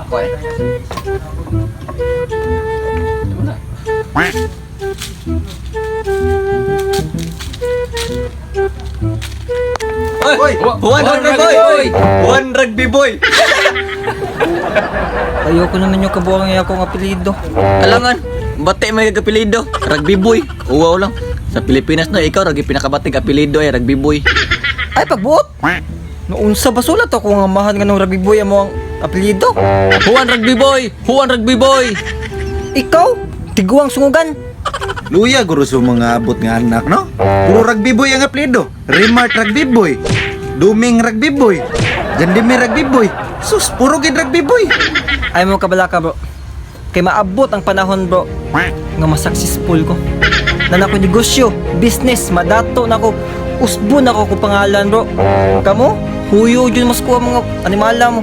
Koy. Oy, Juan Rugby Boy! Juan Rugby Boy! Ayoko naman yung kabuang akong apelyido. Alangan, bate may apelyido. Rugby Boy. Uwaw lang. Sa Pilipinas no, ikaw ragi pinakabatig apelyido ay Rugby Boy. Ay, pagbuot! Noon sa basulat ako nga mahan nga nung rugby boy amo ang apelyido. Juan Rugby Boy! Juan Rugby Boy! Ikaw, tiguang sungugan. Luya guro sa mga abot nga anak, no? Puro rugby boy ang apelyido. Remart rugby boy. Duming rugby boy. Jandime rugby boy. Sus, puro gid rugby boy. Ay mo kabalaka, bro. Kay maabot ang panahon, bro, nga mas-successful ko. Na nako negosyo, business, madato na ko. Usbo na ko kung pangalan, bro. Kamo, huyo jud mas kuha mga animala mo.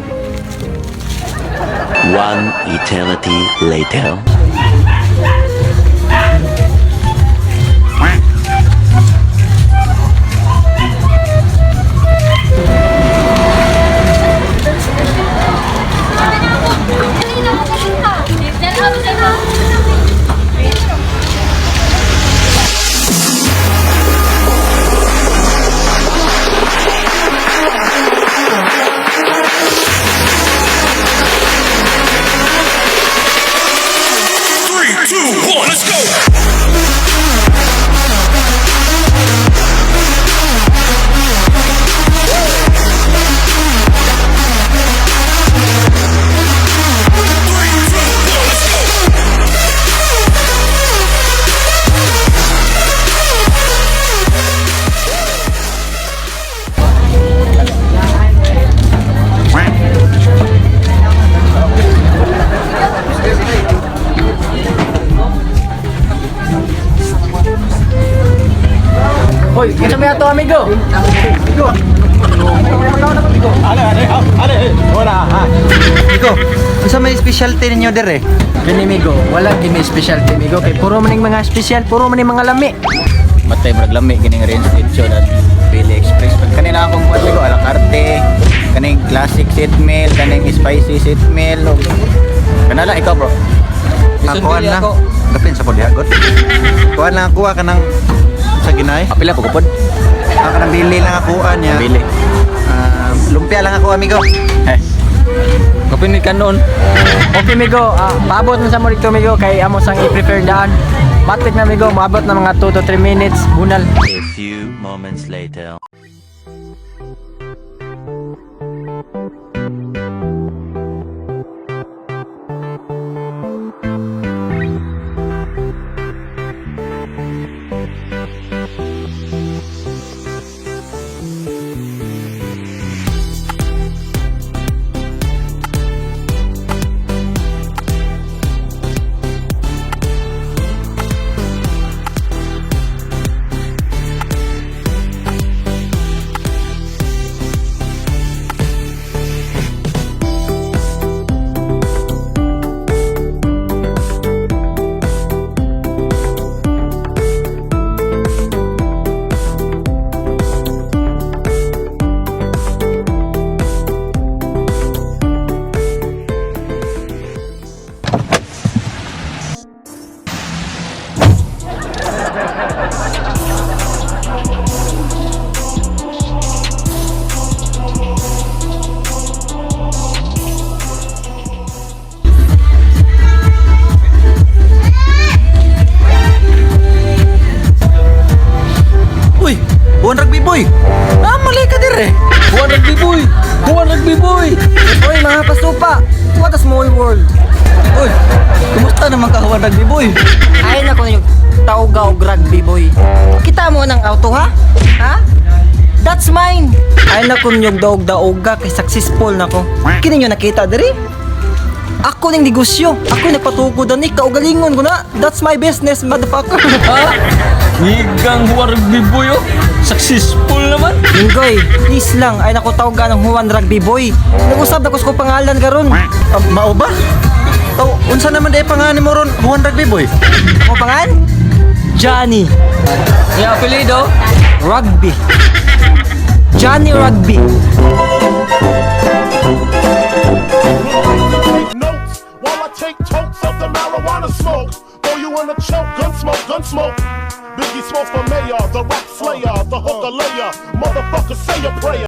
One eternity later. Three, two, one, let's go! Three, two, one, let's go! Hoy, kinsa may ato, amigo? Iko, unsa may specialty ninyo dire? Kini, migo, wala kini specialty, migo, kay puro man ning mga special, puro man ning mga lami. Matay murag lami kining range lechon at Pili Express. Kanila akong kuan ko ala carte, kaning classic set meal, kaning spicy set meal. Kanala ikaw, bro. Ako lang. Kapin sa podiagot. Kuan lang ako kanang sa ginay. Apila po kupod. Ang kanang bili lang ako niya. Bili. Ah, lumpia lang ako, amigo. Eh. Kapin ni kanon. Okay, migo, paabot na sa mo dito, migo, kay amo sang i-prepare daan. Matik na, migo, maabot na mga 2 to 3 minutes, bunal. A few moments later. Uy, Juan Rugby Boy. Ah, mali ka dire. Juan Rugby Boy! Juan Rugby Boy! Oy, mga pasupa, what a small world. Uy, kumusta naman ka Juan Rugby Boy? Ay nako yung tawga og rugby boy. Kita mo ng auto ha? Ha? That's mine. Ay nako yung daog-daoga kay successful nako. Kini nyo nakita diri? Ako ning negosyo. Ako nagpatukod ani kaugalingon ko na. That's my business, motherfucker. Ha? Ngigang Juan Rugby Boy oh. Successful naman. Linggoy, please lang. Ay nako tawga ng Juan Rugby Boy. Nag-usab na ko sa kong pangalan karon. Ah, mao ba? Oh, unsa naman day pangalan mo ron, Juan Rugby Boy? Ako pangan? Johnny Yung apelyido? Rugby. Johnny Rugby. Take tokes of the marijuana smoke. Throw you in a choke, gun smoke, gun smoke. Biggie Smalls for mayor, the rap slayer, the hooker layer. Motherfucker, say a prayer.